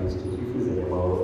Kristo, twifuzanye amahoro.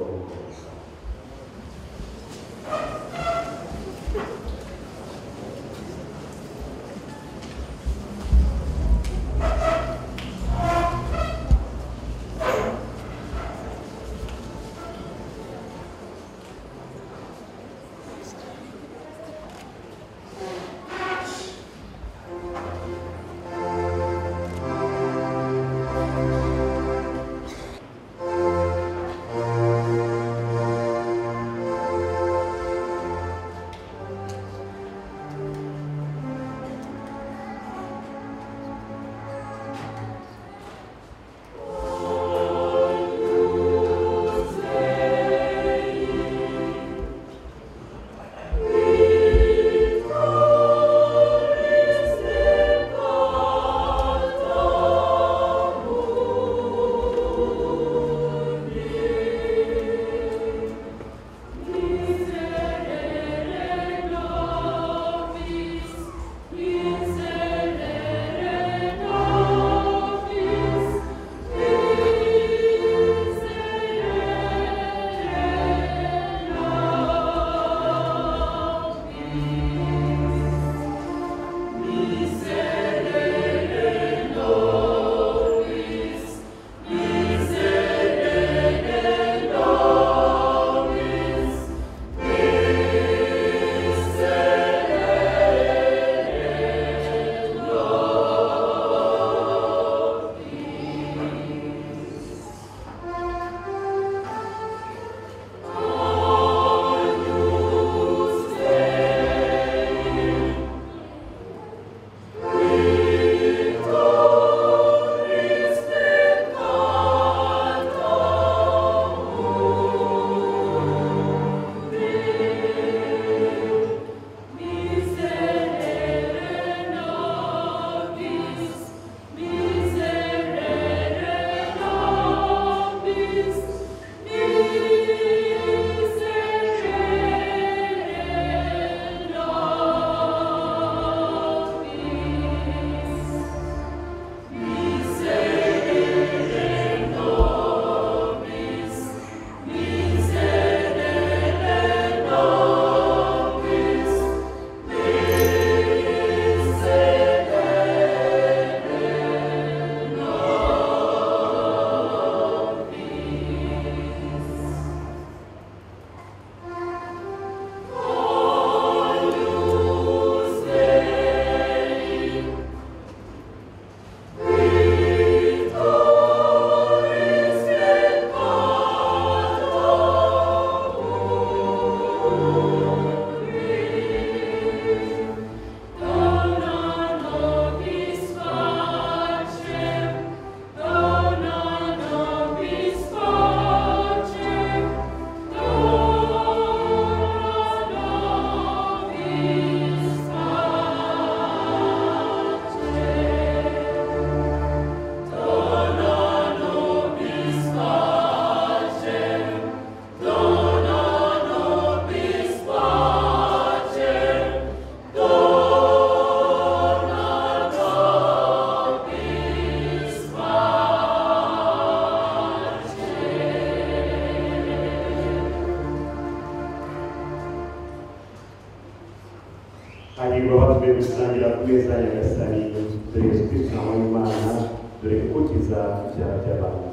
Hahirwa abatuye gusangira ku meza ya Nyagasani, dore Yesu Kristo Umwana w'Imana, dore ukiza ibyaha by'abantu.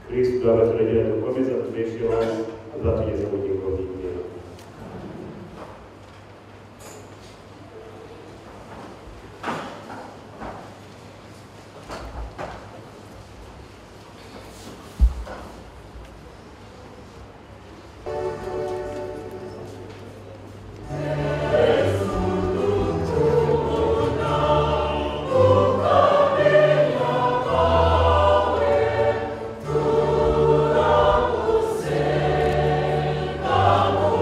Kristo abaturagira dukomeza tubesheho, azatugeza mu bugingo bw'iteka. Amen.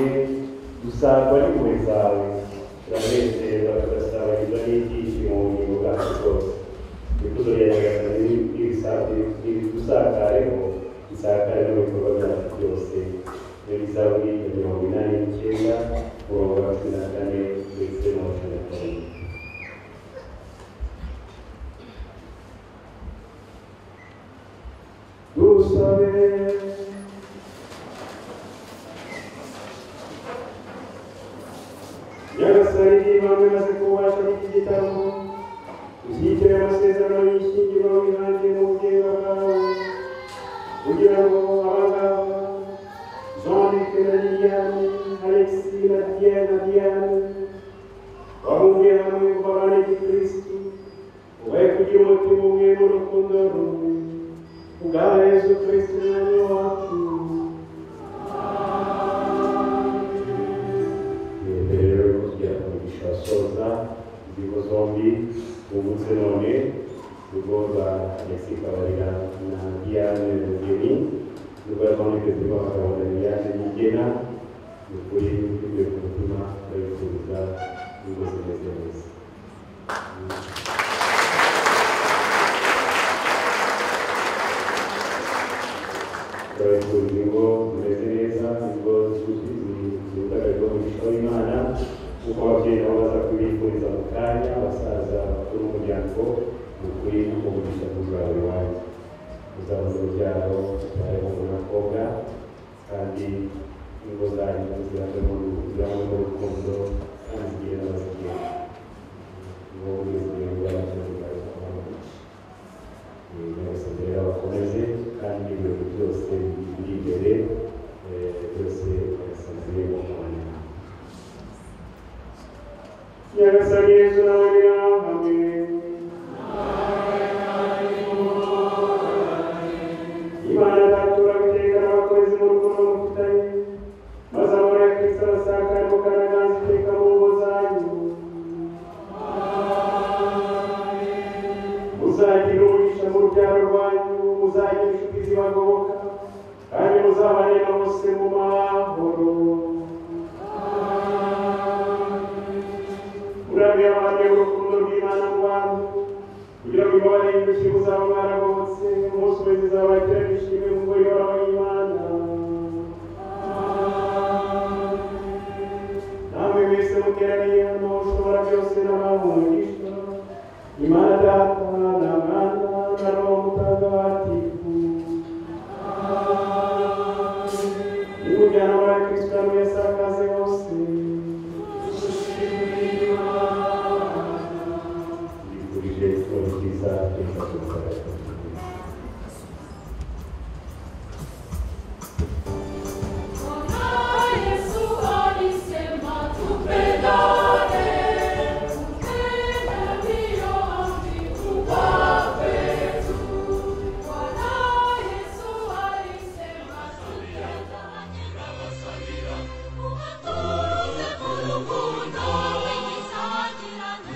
Ishimwe dusangwa n'impuhwe zawe, turanezerwa tugasabagizwa n'ibyishimo mu bugingo bwacu bwose. Ikuzo rya Nyagasani nibidusakareho, bisakare no mu bikorwa byacu byose. Muri Zaburi ya 89 umurongo wa 14 ndetse n'uwa 12. Dusabe. Nyagasani niba maze kubasha n'iki gitambo, ushyigikire amasezerano y'ishyingirwa wihangiye mu bugingo bwawe, kugira ngo abangaba Jean-Luc na Liliane, Alexis na Diane bahungiye hamwe ngo babane gikristu, ubahe kugira umutima umwe n'urukundo rumwe, kubwa Yesu Kristu Umwami wacu. Mbere rero yo kujya umugisha wasoza ingingo zombi bungutse none, urugo rwa Alexis Kabarira na Diane Mugeni, urugo rwa Jean-Luc Rwabagabo na Liliane Niyigena, ni ukuri bivuye ku mutima turabifuriza ingo zimeze neza. Turabifuriza ingo zimeze neza, ingo zubakirwa umugisha w'Imana, kuko ababyeyi nabo baza kubifuriza mu kanya, abasaza bakuru b'umuryango, ni ukuri umugisha ntuzaba iwanyu. Muzabona urubyaro, mubyare n'abakobwa, kandi ingo zanyu zirangwemo n'urukundo kandi zigire n'abazigera. Ingo zigire n'abazigera. Nyagasani rero abakomeze, kandi n'ibirori byose biri imbere byose Nyagasani mubane namwe. Nyagasani Yezu nawe ni hamwe. Imana Data urabiteka n'abakozi mu rukundo mufitanye, maze amahoro ya Kristo abasakare mukanaganza iteka mu ngo zanyu. Muzagira umugisha mu rubyaro rwanyu, muzagira inshuti zibagoboka, kandi muzabane na bose mu mahoro. Murabe abandi urukundo rw'Imana mu bantu, kugira ngo imbabazi y'indushyi muzaba mwaragobotse, umunsi umwe zizabakira bishimwe mu ngoro ihoraho y'Imana. Namwe mwese muteraniye hano, ushobora byose n'abaha umugisha, Imana Data na Mwana na Roho Mutagatifu. Nimujyana muri Kristo muyasakaze hose. Mbifurije icyumweru cyiza cy'Umutagatifu Mutagatifu. Yesu alisema tupendane, upendo ndio amri kubwa kwetu. Bwana Yesu alisema tupendane, uturuze ku rukundo rw'igisagirane.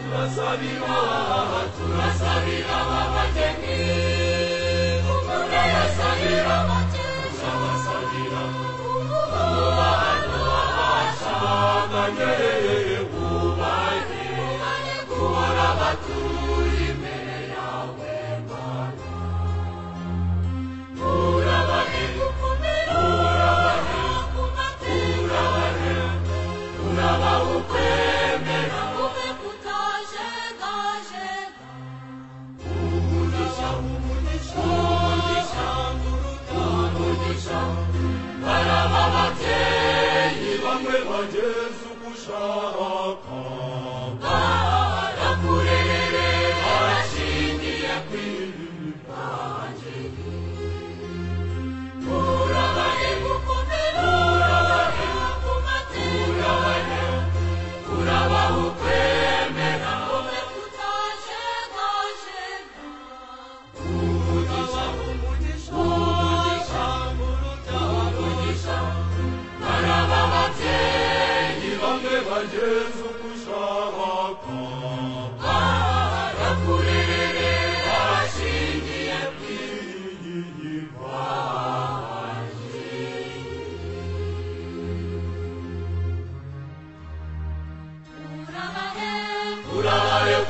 Turasabira abageni, turasabira abakecuru, guhora baturi imbere yawe Mana. Urabahe gukomera, urabahe, urabaha ukwemera, ube kutajegajega. Umugisha, umugisha, umugisha, baraba ababyeyi Bamwe bageze ugushaka, barakurerere barashingiye kw'ivanjiri. Urabahe gukomera, urabahe ku mateka, urabaha ukwemera, ube kutajegajega. Umugisha, umugisha, umugisha, baraba ababyeyi bamwe bageze ugushaka, barakurerere barashingiye kw'ivanjiri.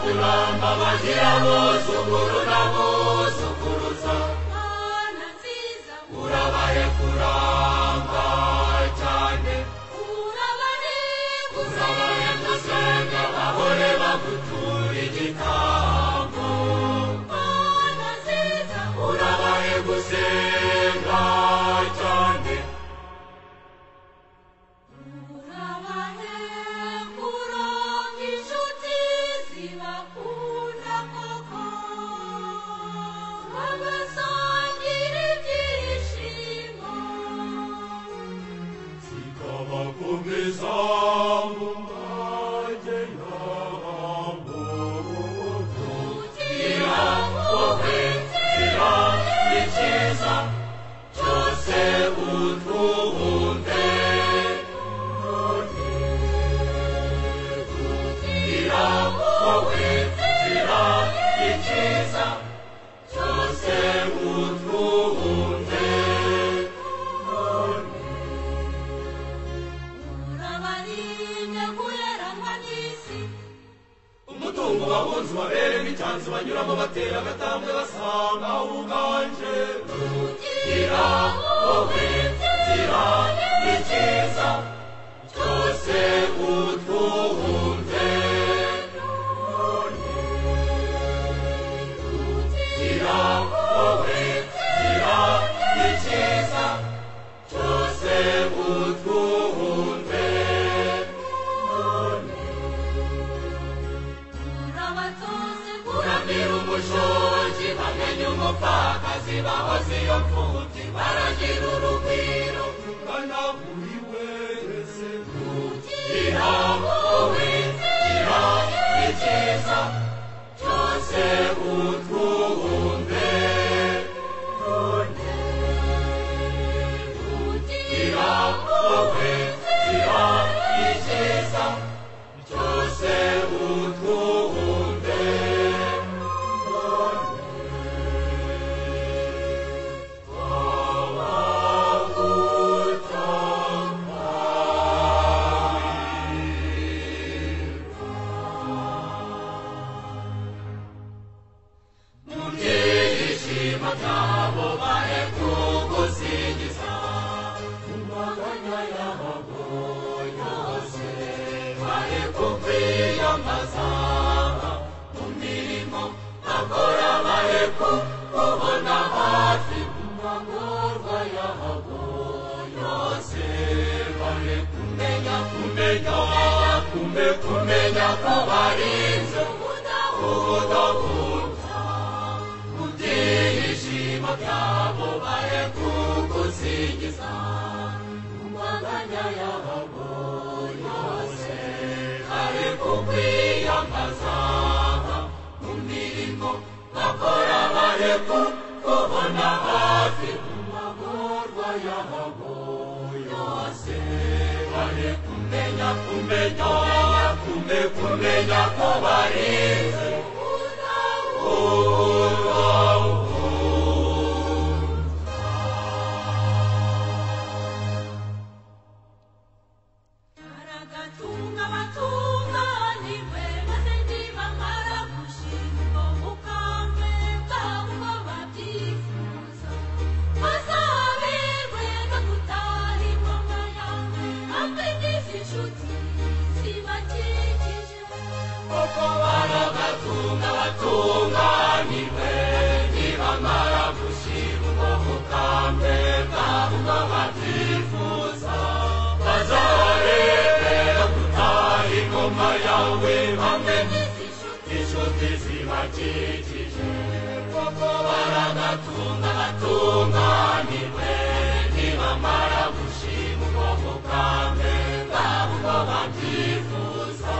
kuramba bagira abuzukuru n'abuzukuruza. Mana nziza, Urabahe kuramba cyane, urabahe urabahe gusenga, gusenga bahore bagutura igitambo. Mana nziza, Urabahe gusenga cyane, urabahe kuronka inshuti zibakunda koko, bagasangira ibyishimo. Zikabakomeza mu mage yabo. Kugira wowe nzira icyiza cyose utwumve. Kugira wowe nzira icyiza cyose utwumve. Urabarinde guheranwa n'isi, Umutungo wabunze ubabere nk'icyanzu banyuramo batera agatambwe basanga uganje. kugira wowe nzira icyiza cyose utwumve. Kugira wowe nzira icyiza cyose utwumve. Urabatoze Kurambira umushoji bamenye umupfakazi bahoze iyo mfubyi baragira urugwiro. Ungana buri wese. kugira Wowe nzira icyiza cyose utwumve. kugira Wowe nzira icyiza cyose utwumve. Mu byishimo byabo bahe kugusingiza, mu maganya yabo yose bahe kukwiyambaza, mu mirimo bakora bahe kukubona hafi, mu magorwa yabo yose bahe kumenya kumenya kume kumenya ko barinze ubudahunza. Mu byishimo byabo bahe kugusingiza, mu maganya yabo yose bahe kukwiyambaza, mu mirimo bakora bahe kukubona hafi, mu magorwa yabo yose bahe kumenya kumenya kume kumenya ko barinze Aragatunga batunganirwe, maze nibamara gushima ubwo bukambwe bwabo uko babyifuza, bazaberwe no gutaha ingoma yawe, hamwe n'izi nshuti zibakikije. Koko baragatunga batunganirwe, nibamara gushima ubwo bukambwe bwabo uko babyifuza, bazaberwe no gutaha ingoma yawe, hamwe N'izi nshuti inshuti zibakikije. Koko baragatunga batunganirwe, nibamara gushima ubwo bukambwe bwabo uko babyifuza,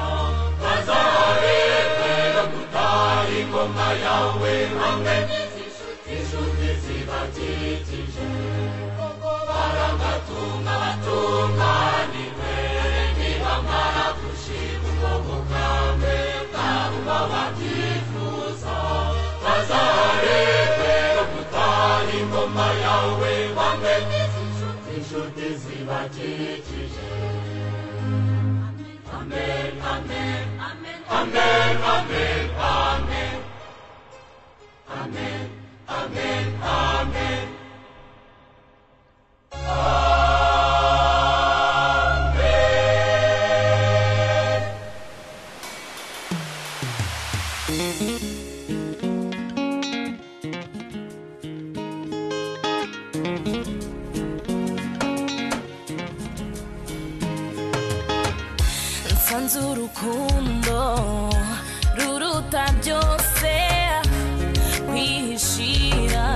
bazaberwe no gutaha ingoma yawe, hamwe n'izi nshuti inshuti zibakikije. Koko baragatunga batunganirwe, nibamara gushima ubwo bukambwe bwabo uko babyifuza, bazaberwe no gutaha ingoma yawe, hamwe n'izi nshuti inshuti zibakikije. Amen, Amen, amen, amen, amen, amen. Nsanze urukundo ruruta byose, kwihishira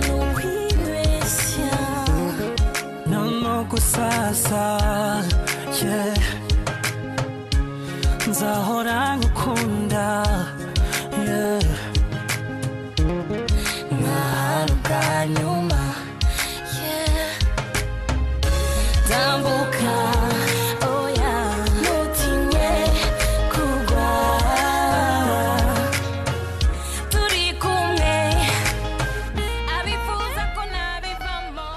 n'ukwibeshya no gusasa, yeah. Nzahora ngukunda, yeah. Nk'ahantu bwa nyuma, yeah. Tambuka oya ntutinye kugwa, turi kumwe abifuza ko nabivamo.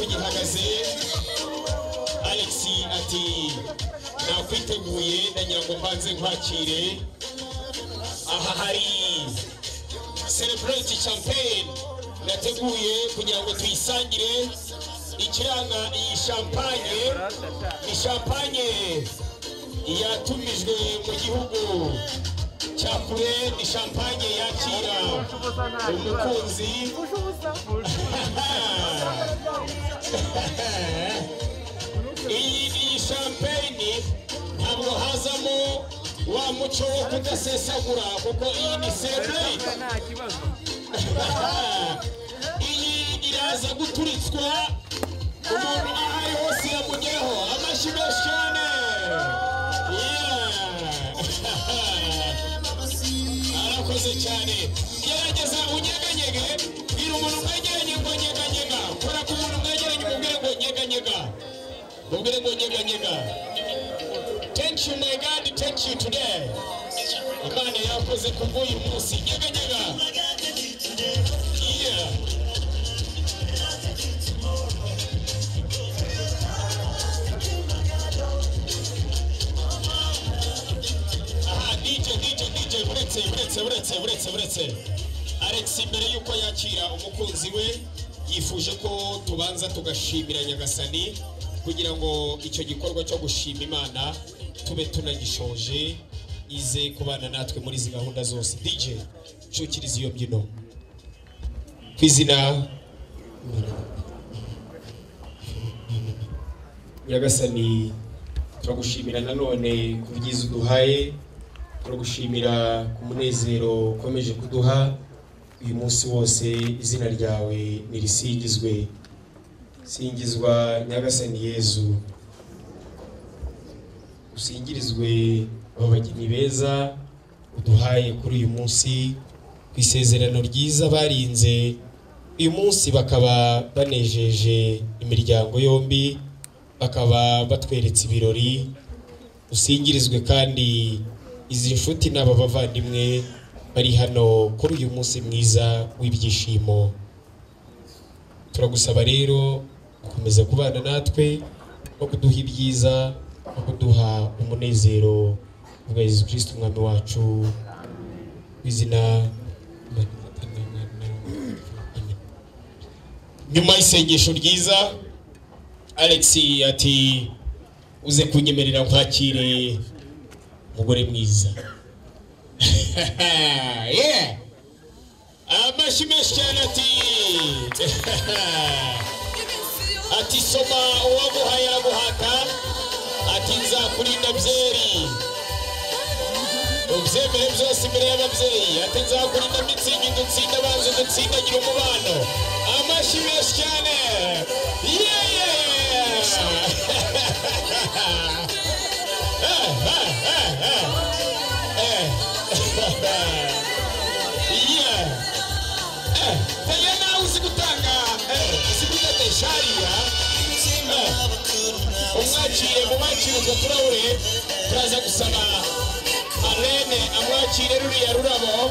Tugihagaze Alex ati nakwiteguye ndagira ngo mbanze nkwakire. Aha hari celebrate champagne nateguye kugira ngo tuyisangire. Ikiranga iyi champagne ni champagne yatumijwe mu gihugu cya kure, ni champagne yakira umukunzi. Iyi champagne ntabwo hazamo wa muco wo kudasesagura, kuko iyi ni celebrate. Iyi iraza guturitswa umuntu aho ari hose yamugeraho. Amashyi menshi cyane. Arakoze cyane. Gerageza unyeganyege, bwira umuntu mwegeranye ngo nyeganyega. Kora ku muntu mwegeranye umubwire ngo nyeganyega, mubwire ngo nyeganyega. Thank you my God, thank you today. Imana yakoze kubw'uyu munsi. Nyeganyega. Yeah. Aha, DJ DJ DJ, uretse uretse uretse uretse uretse Alex mbere yuko yakira umukunzi we yifuje ko tubanza tugashimira Nyagasani kugira ngo icyo gikorwa cyo gushima Imana tube tunagishoje, ize kubana natwe muri izi gahunda zose. DJ nshukiriza iyo mbyino ku izina Nyagasani. Turagushimira nanone ku byiza uduhaye, turagushimira ku munezero ukomeje kuduha uyu munsi wose. Izina ryawe nirisingizwe. Singizwa Nyagasani Yezu, usingirizwe aba bageni beza uduhaye kuri uyu munsi, ku isezerano ryiza barinze uyu munsi, bakaba banejeje imiryango yombi, bakaba batweretse ibirori. Usingirizwe kandi izi nshuti n'aba bavandimwe bari hano kuri uyu munsi mwiza w'ibyishimo. Turagusaba rero gukomeza kubana natwe no kuduha ibyiza no kuduha umunezero bwa Yezu Kristo umwami wacu. Izina. Nyuma y'isengesho ryiza, Alex ati uze kunyemerera nkwakire umugore mwiza. Yeah. Amashyi menshi cyane ati ati soma uwaguhaye araguhata, ati nzakurinda byeri ubyemere byose imbere y'ababyeyi, ati nzakurinda mitsingi dutsinda abanzi dutsindagira umubano. Amashyi menshi cyane. Yeah. Umwakire, mumwakire utwo turahure. Turaza gusaba Marlene amwakire ruriya rurabo.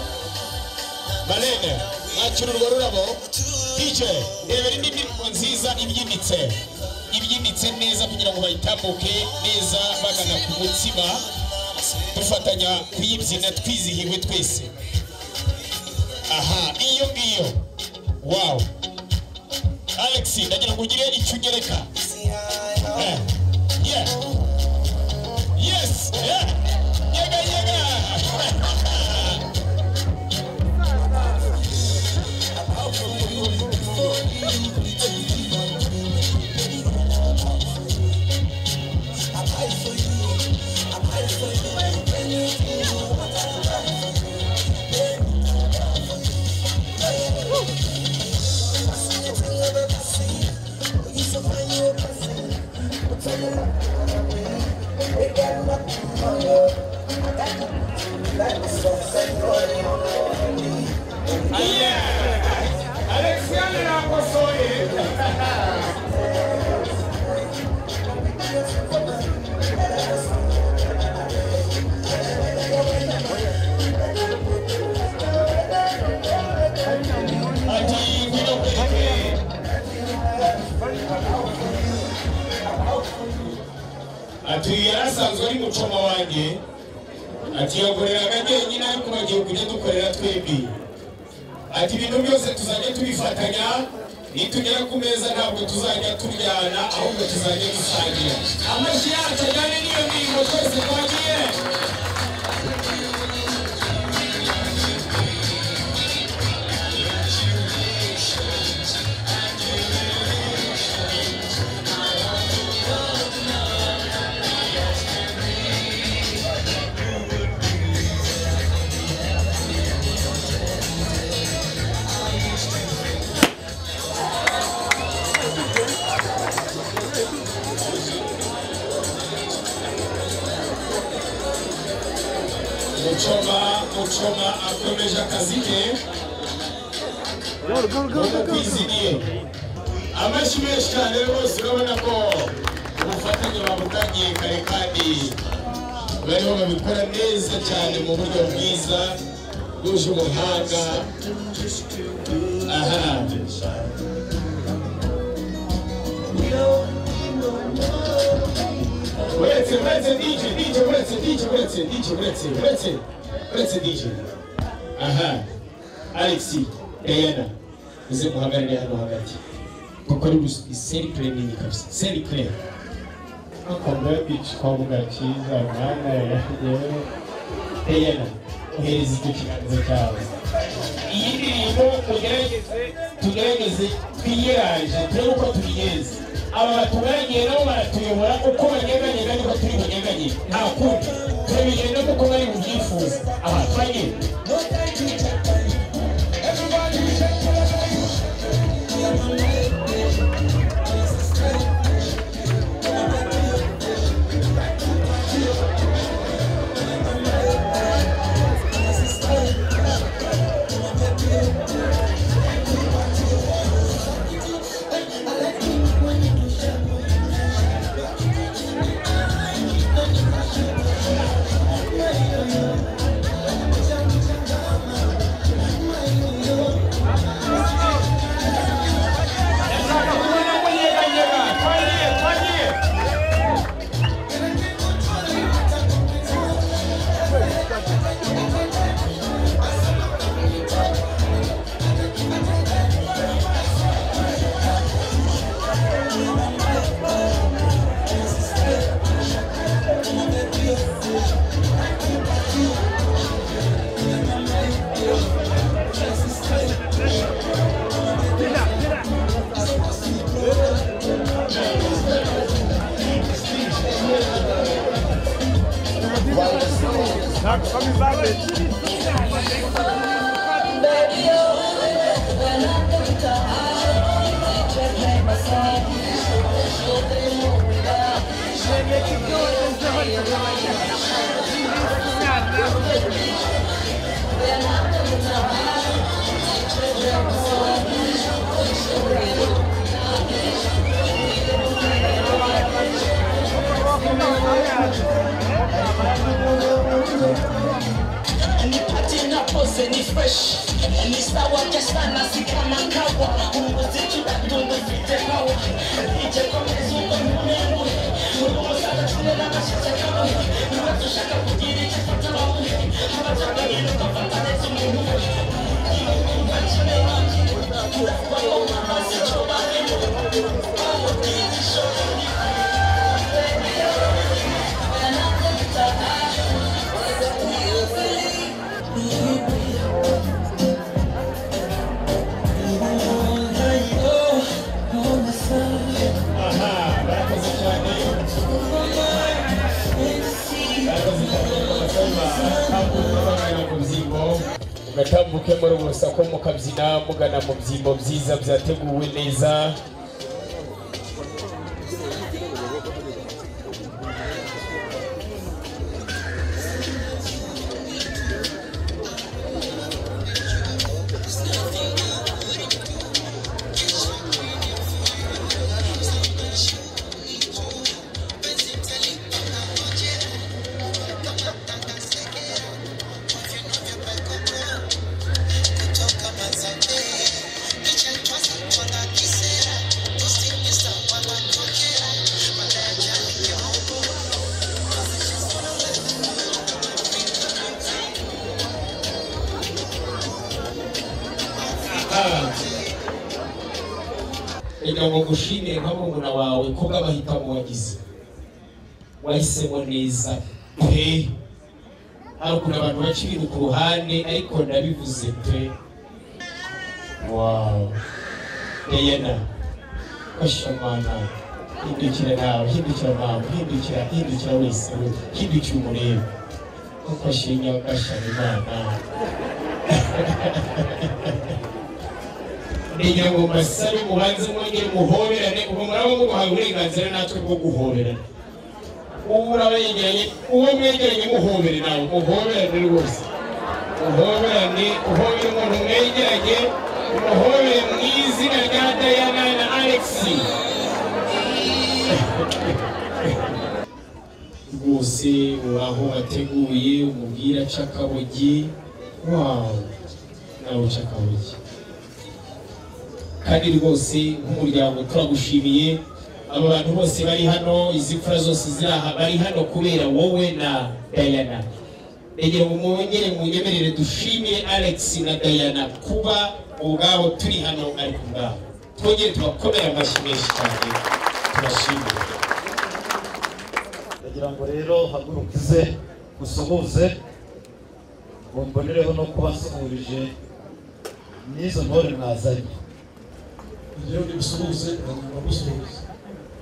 Marlene, mwakire urwo rurabo. DJ, rebera indi ndirimbo nziza ibyinitse, ibyinitse neza kugira ngo bayitambuke neza bagana ku mutsima, dufatanya kuyibyina twizihiwe twese. Aha, iyo ngiyo. Wow. Alex, ndagira ngo ugire icyo unyereka. Yeah. Yes. Yeah. Yega yega. Ati yarasanzwe ari mucoma wanjye, ati yakoreraga njyenyine ariko bagiye kujya dukorera twembi. Ati ibintu byose tuzajya tubifatanya, nitugera ku meza ntabwo tuzajya turyana ahubwo tuzajya dusangira. Amashyi yacu ajyane n'iyo ndirimbo twese twagiye. Muchoma akomeje akazi ke kwiziniye. Amashyi menshi cyane rwose, urabona ko ubufatanye babutangiye kare kandi bariho babikora neza cyane mu buryo bwiza bwuje ubuhanga. Aha. Uretse uretse DJ, DJ, uretse DJ, uretse DJ, uretse uretse uretse DJ. Aha. Alexi, Diana, uze muhagarare hano hagati. Dukore cercle nini kabisa, cercle. Akombe igikobwa cyiza mwana yewe. Diana, ohereza icyo kiganza cyawe. Iyi ndirimbo tugerageze twiyeraje, turebe uko tubigenza. Aba batugaragiye nabo baratuyobora uko banyeganyega niko turi bunyeganyege, nta kundi turabigenda kuko bari bubyifuza. Aha twagiye. Nipati na pose ni fresh ni sawa sana si kama kawa umuziki ndatunga ufite power ije komeza uko mungu umusaza tune n'amashyashya kawe niba dushaka kugira icyo afata bawe abatabagenda ugafata neza umuntu we Barakoze cyane, barakoze cyane. Bagana mu byimbo, mugatambuke muri urusaku, mukabyina mugana mu byimbo byiza byateguwe neza. Reka ngo ngushimire nka murumuna wawe kubw'amahitamo wagize, wahisemo neza pe. Hari ukuntu abantu baca ibintu ku ruhande, ariko ndabivuze pe. Wow, Diana, kashamana, hindukira nawe, hindukira mama, hindukira, hindukira wese, we hindukira umurebe kuko ashinya gashana Imana. Ngira ngo mbasabe mubanze mwongere muhoberane, ubwo muraba muguhaye uburenganzira natwe bwo guhoberana. Ubu urabegeranye, uwo mwegeranye muhobere nawe, muhoberane rwose, muhoberane, uhobere umuntu mwegeranye, umuhobere mu izina rya Diana na Alex. Rwose aho wateguye umubwira aca akabogi, wawu nawe uca akabogi. Kandi rwose nk'umuryango turagushimiye. Aba bantu bose bari hano, izi mfura zose ziri aha, bari hano kubera wowe na Diana. Rege mwongere munyemerere dushimire Alex na Diana kuba ubwabo turi hano ari ku bwabo. Twongere tubakomere amashyi menshi cyane, tubashimire. Ndagira ngo rero hagurukize usuhuze, ngo mbonereho no kuba nsuhurije n'izo ntore mwazanye. Rero nibisuhuze, bagusuhuze.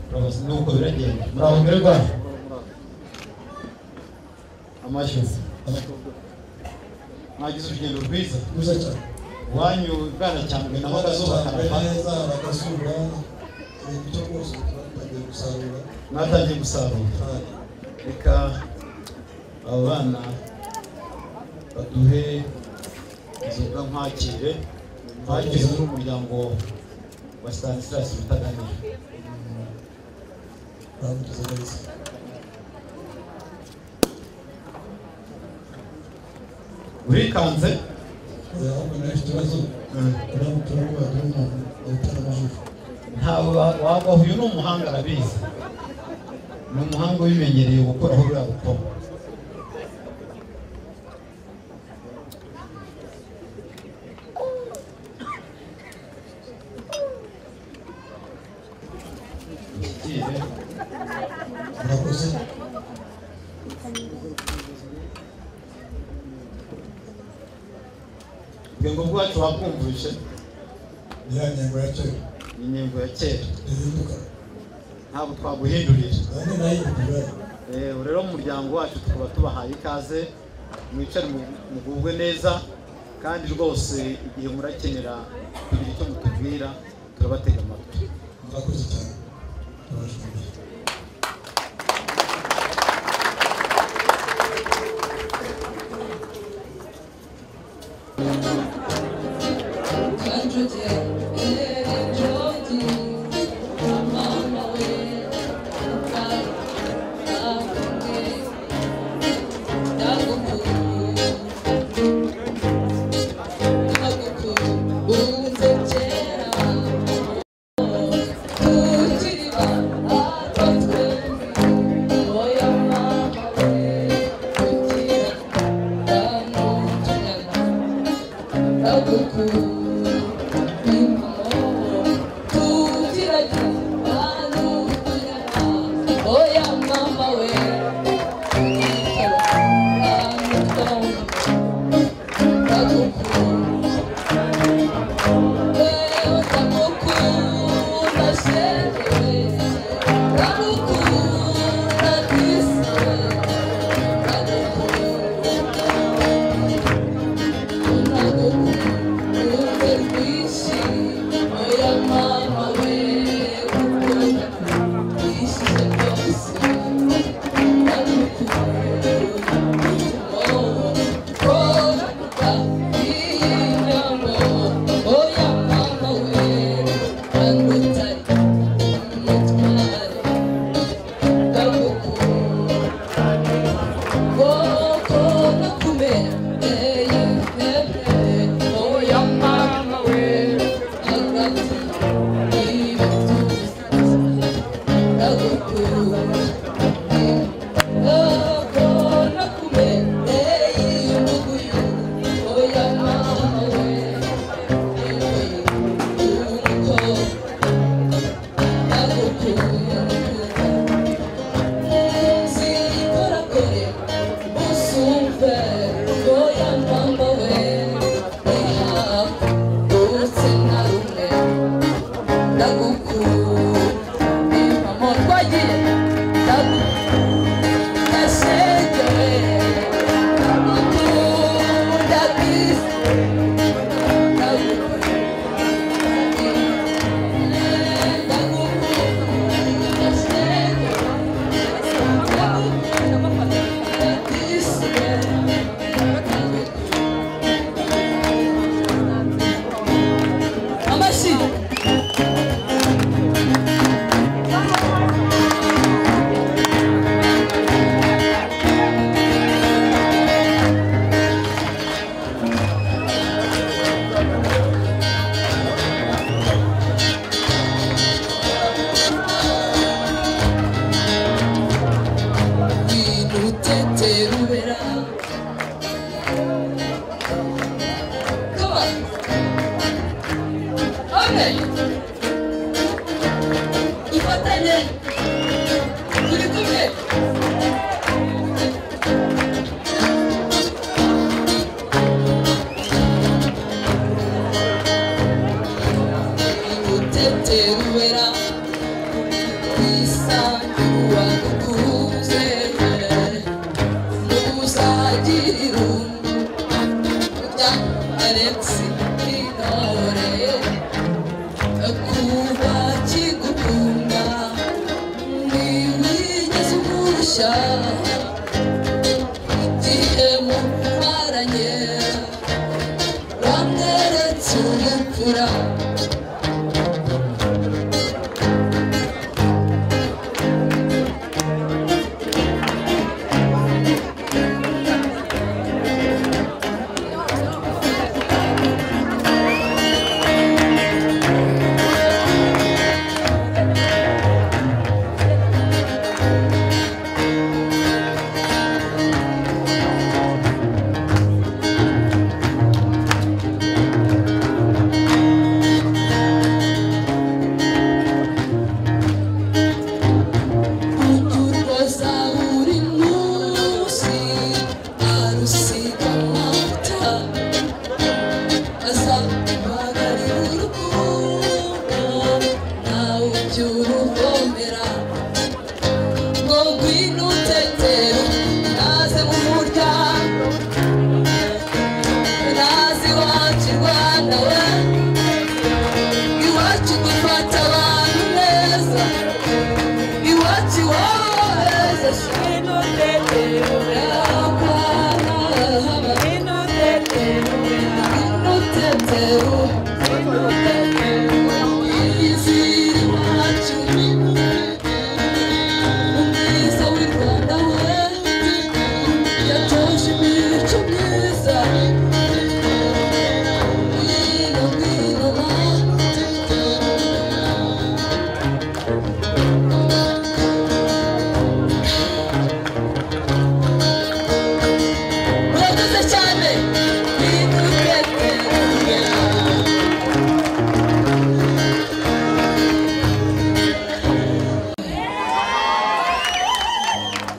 Urabaza nuko biragenda. Muraho mberwa. Amashyi. Mwagize urugendo rwiza. Rwiza cyane. Iwanyu bwana cyangwa naho akazuba karava. Neza arakasura. Ibyo rwose twatangiye gusarura. Mwatangiye gusarura. Reka aba bana baduhe inzoga nkwakire. Nkwakire muri umuryango wa Stanislas Rutaganira. Bamugize neza. Urikanze? Ahubwo nawe ifite ikibazo, uramutura ko baduha umuntu utari amajwi. Ntawe wagwaho, uyu ni umuhanga arabizi. Ni umuhanga ubimenyereye gukoraho buriya bukoma. Murakoze. Ubwenge bwacu wakumvishe. Ni ya nyengo ya kera. Ni inyengo ya kera. Ihinduka. Ntabwo twaguhindurira. Nanjye nayihindura. Rero mu muryango wacu tukaba tubahaye ikaze, mwicare mugubwe neza, kandi rwose igihe murakenera kugira icyo mutubwira turabatega amatwi. Murakoze cyane. Turabashimiye. I'm on my way. Ndagukunda Zikorakore Usumve Oya mama we Urutse na rumwe Ndagukunda Mama twagiye Ndagukunda shenge we Ndagukunda bisi Amashyi Rubera. Come on. Okay. Dufatanye. Turi kumwe. Utete rubera. Isangira dukuze. Alex Intore kuba kigukunda ntiwigeze umurushya igihe mumaranye wamweretse ubupfura.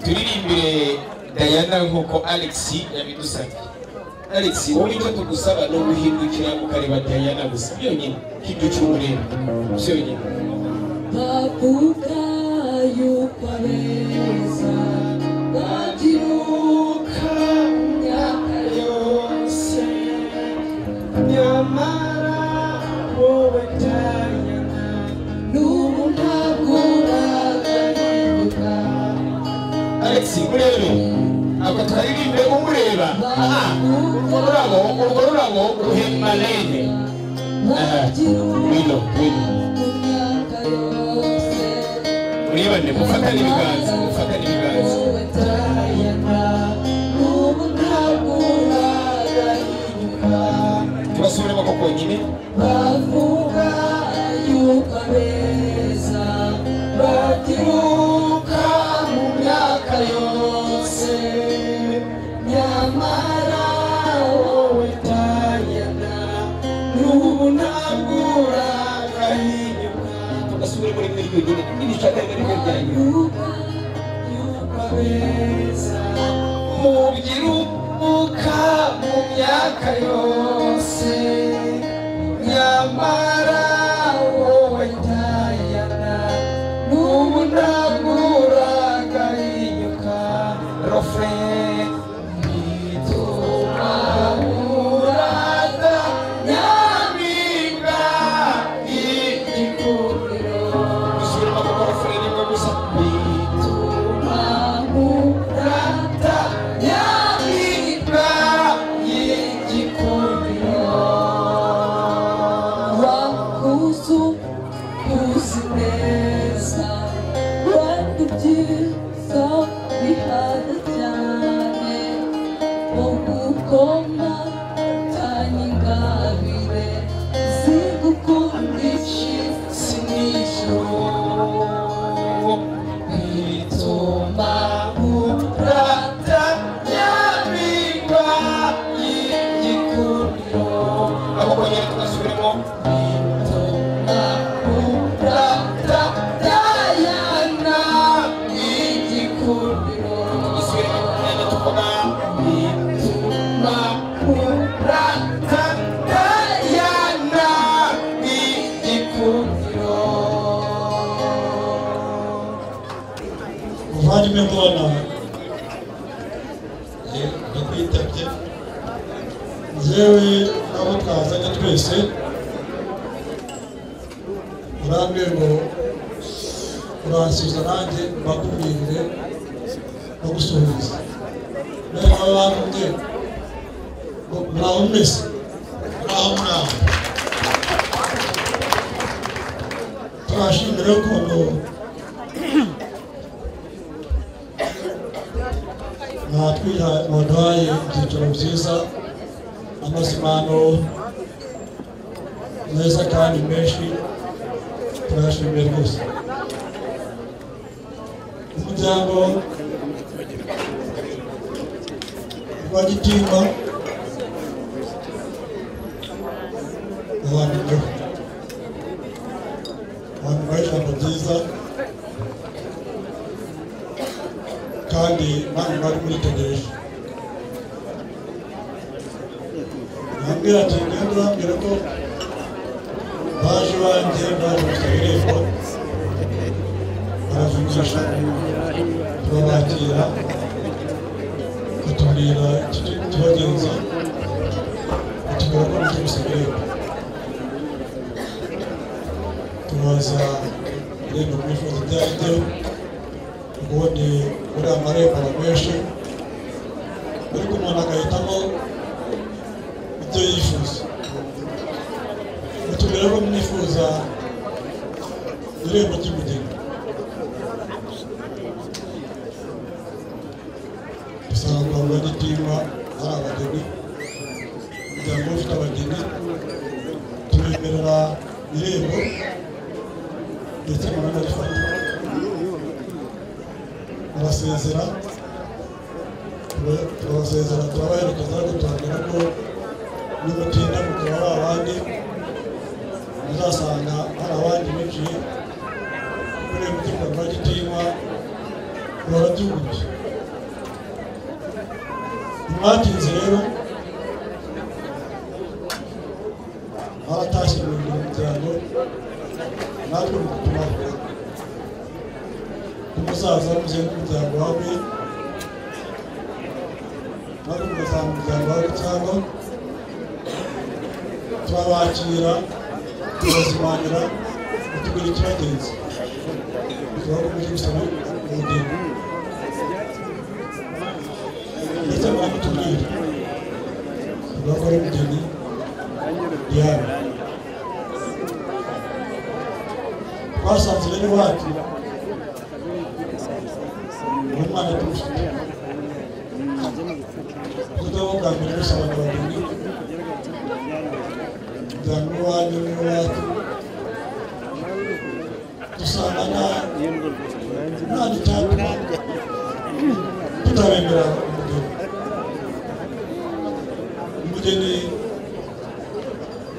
Turirimbire Diana nkuko Alex yabidusabye. Alex, wowe icyo tugusaba ni uguhindukira ukareba Diana gusa byonyine, hindukira umureba byonyine. Bavuga yuko abeza babyiruka myaka yose, nyamara wowe Diana n'ubu ntabwo uragahinduka. Alex, murebe ako twaririmbe umureba. Urwo rurabo ruhe Marlene. Wino wino murebane, mufatane ibiganza, mufatane ibiganza. Turasubiremo ko konyine. Bavuga yuko abeza babyiruka mu myaka yose, nyamara wowe Diana n'ubu ntabwo uragahinyuka. Tugasubiremo rimwe ryonyine. Dushaka rimwe rya nyuma. Mubyiruka mu myaka yose nyamara wowe Diana n'ubu ntabwo uragahinyuka rofre bituma urata nyampinga y'igikundiro. Dusubiremo kuko rofre rimwe gusa. Bituma urata nyampinga y'igikundiro. Wakuzu uzi neza wenda ibyiza bihada cyane wo gukoma tanya ingabire zigukundisha isi n'ijuru. Bituma urata nyampinga y'igikundiro. Aho kongera tugasubiremo. Bituma urata Diana y'igikundiro. Dusubiremo imyanya tuvuga. Bituma urata Diana y'igikundiro. Muvandimwe mbona ndakwitabye njyewe n'abo twazanye twese urambwira ngo uransubiza nanjye mbakubwirire no gusuhuza none nabo bantumye ngo muraho mwese muraho muraho. Turashimira ukuntu mwaduhaye ibyicaro byiza, amazimano meza kandi menshi, turashimiye rwose. Umuryango wa Gitimba wabanditseho wandikaho ijambo ryiza kandi namwe mwari muritegereje. Nambwira ati ngende urambwira ko baje iwanjye baje gusaba irembo, baravugisha turabakira, batubwira tubagenza, batubwira ko baje gusaba irembo. Tubaza irembo mwifuza ibyo ari byo, ubundi uriya marembo aba menshi ariko umuntu agahitamo ibyo yifuza. Batubwira ko mwifuza irembo ry'umugeni, dusanga kwa Rwagitimba hari abageni, umuryango ufite abageni, tubemerera irembo ndetse muranarifata. Barasezera, turabasezera turabaherekeza, ariko tubabwira ko nimutinda mukaba ari abandi muzasanga hari abandi binjiye kuri irembo ry'u Rwagitimba barabyuguruye. Ntimwatinze rero, baratashye mu muryango natwe mutumaho umusaza mugiye n'umuryango wawe, natwe mugasanga umuryango wawe cyangwa turabakira turazimanira batubwira ikibagenza, turabakomeje gusaba umugeni ndetse muramutubwira tuvuga ko ari umugeni Diane. Twasanze rero iwacu uwo mwana tumufite kuko bwa mbere gusaba abageni, umuryango w'iwanyu n'iwacu dusanga nta n'icyatuma tutabemera umugeni. Umugeni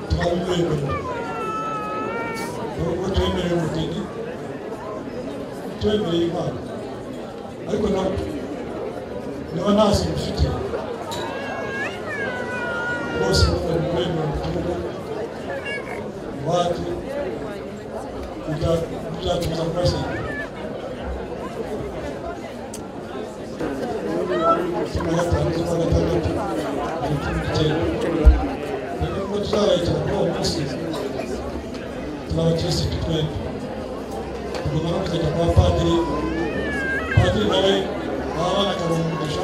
twabimwemerera, nubwo twemerera umugeni tubemereye impano ariko nabo niba ntazo mufite bose bari kuremera mu gihugu iwacu byatubuza kubashyingira 15 z'ukwa gatandatu 2019 nubwo tuzabahekera kuri uwo munsi turi abakirisitu twembi tugomba no kuzajya kwa padiri padiri nawe baba banakabaha umugisha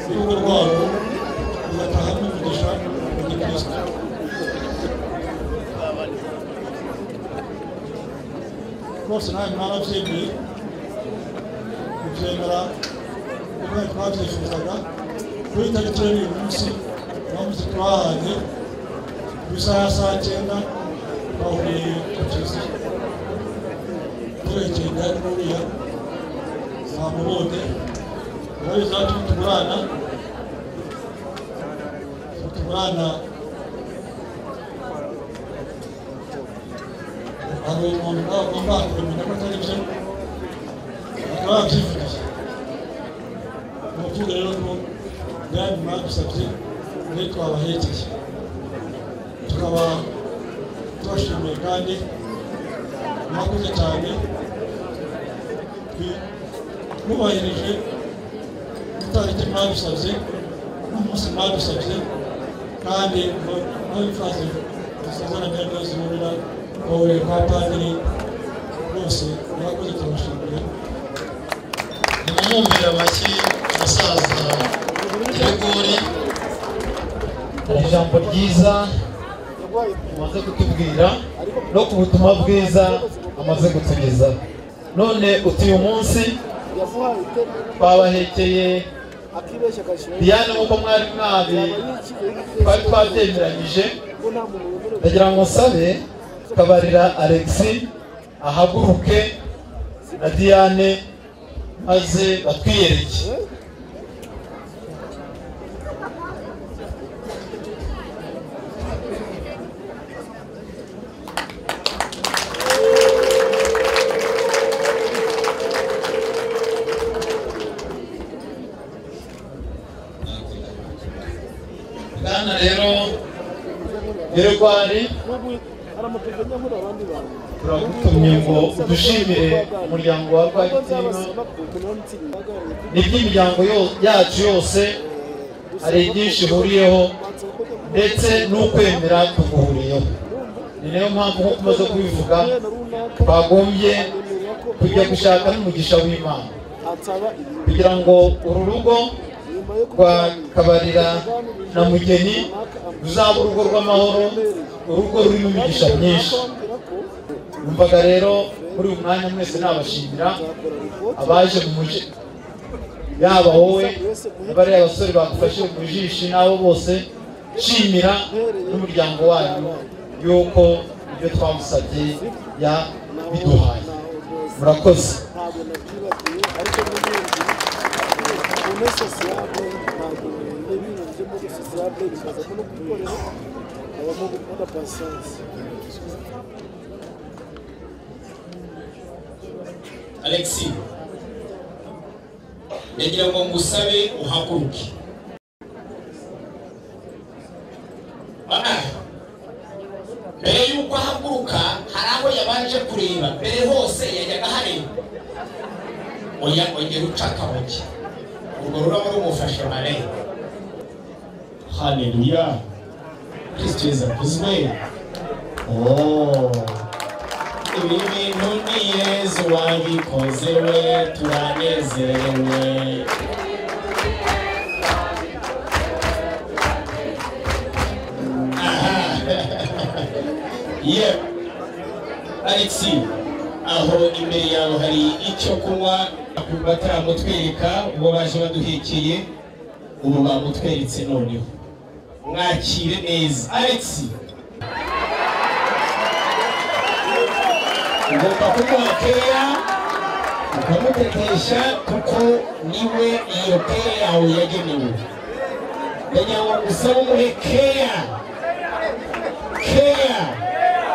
n'urugo rwabo rugatahamo umugisha wa gikristo rwose nawe mwarabyemeye mubyemera uko twabyifuzaga kuri tariki y'uyu munsi uwo munsi twahanye ku isaha ya saa 9 bahuriye ku kiliziya turekeye indani n'uriya zamubonye urabizi aho tugurana hari umuntu nawe agomba kumenya ko atari byo bakaba babyifuza ni ukuvuga rero ko byari mwadusabye muri twabahekeye tukaba tubashimiye kandi mwakoze cyane mwubahirije itariki mwadusabye n'umunsi mwadusabye kandi n'imfazi dusezeranye rero zihurira bahuriye kwa padiri bose mwakoze turabashimiye. Nimumwumvire amashyi umusaza Gregory ijambo ryiza amaze kutubwira no ku butumwa bwiza amaze kutugezaho. None utuye umunsi twabahekeye Diane nk'uko mwari mwabi twari twabyemeranyije, ndagira ngo nsabe Kabarira Alexis ahaguruke na Diane maze batwiyereke. Bwana rero Gregoire turagutumye ngo udushimire umuryango wa Rwagitima n'iby'imiryango yacu yose hari byinshi ihuriyeho ndetse n'ukwemera tuguhuriyeho. Ni nayo mpamvu nk'uko umaze kubivuga twagombye kujya gushaka n'umugisha w'Imana kugira ngo uru rugo rwa Kabarira na Mugeni ruzaba urugo rw'amahoro, urugo rurimo imigisha myinshi. Numvaga rero muri uyu mwanya mwese nabashimira abaje mu muji, yaba wowe n'abariya basore bagufashe mu jishi n'abo bose, nshimira n'umuryango wanyu yuko ibyo twamusabye yabiduhaye. Murakoze. Alexis, ndagira ngo ngusabe uhaguruke. Mbere y'uko ahaguruka hari aho yabanje kureba, mbere hose yajyaga hareba. Oya, ongera uca akaboki, urwo rurabo rumufashe mare. Haleluya, Kristo Yesu akuzwe. Oh, ibi bintu ni Yesu wabikoze we, turanezerewe. Yeah. Alexis, aho imbere yawe hari icyo kunywa bataramutwereka ubwo baje baduhekeye, ubu bamutweretse noneho. Mwakire neza Alexis. Ugomba kumuha keya ukamutetesha kuko niwe iyo keya yawe yagenewe. Ndagira ngo ngusabe umuhe keya, keya,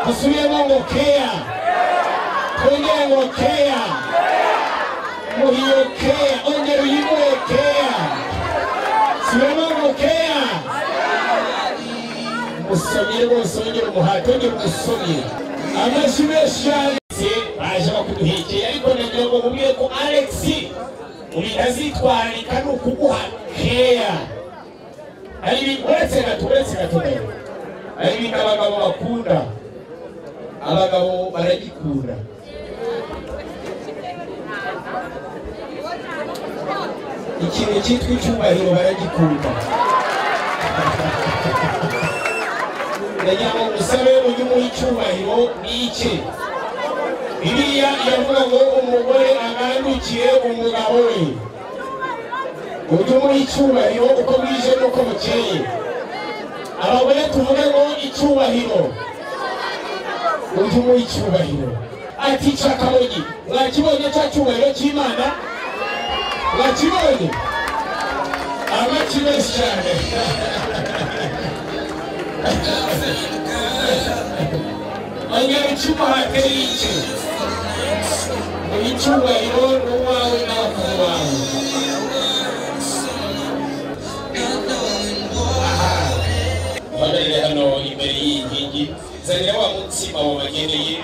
dusubiremo ngo keya, twongere ngo keya. Musomye rwose, wongere umuhate, wongere umusomye. Amashyi menshi cyane baje bakuduhekeye, ariko nagira ngo mubwire ko Alex mu bintu azitwararika ni ukuguha keya. Hari ibintu uretse gato, uretse gato, hari ibintu abagabo bakunda, abagabo baragikunda. Ikintu cyitwa icyubahiro baragikunda. Ndagira ngo usabe ujye umuha icyubahiro n'ike. Bibiliya iravuga ngo umugore agandukiye umugabo we. Ujye umuha icyubahiro uko bwije n'uko bukeye. Abagore tuvuge ngo icyubahiro, ujye umuha icyubahiro. Ati cakabonye, mwakibonye cya cyubahiro cy'Imana? Mwakibonye? Amashyi menshi cyane. Ongera ucyumuhate y'iki, muhe icyubahiro n'uwawe n'abakuru bawe. Uhagarare hano imbere y'iyi nkingi, zanira wa mutsima wabageneye.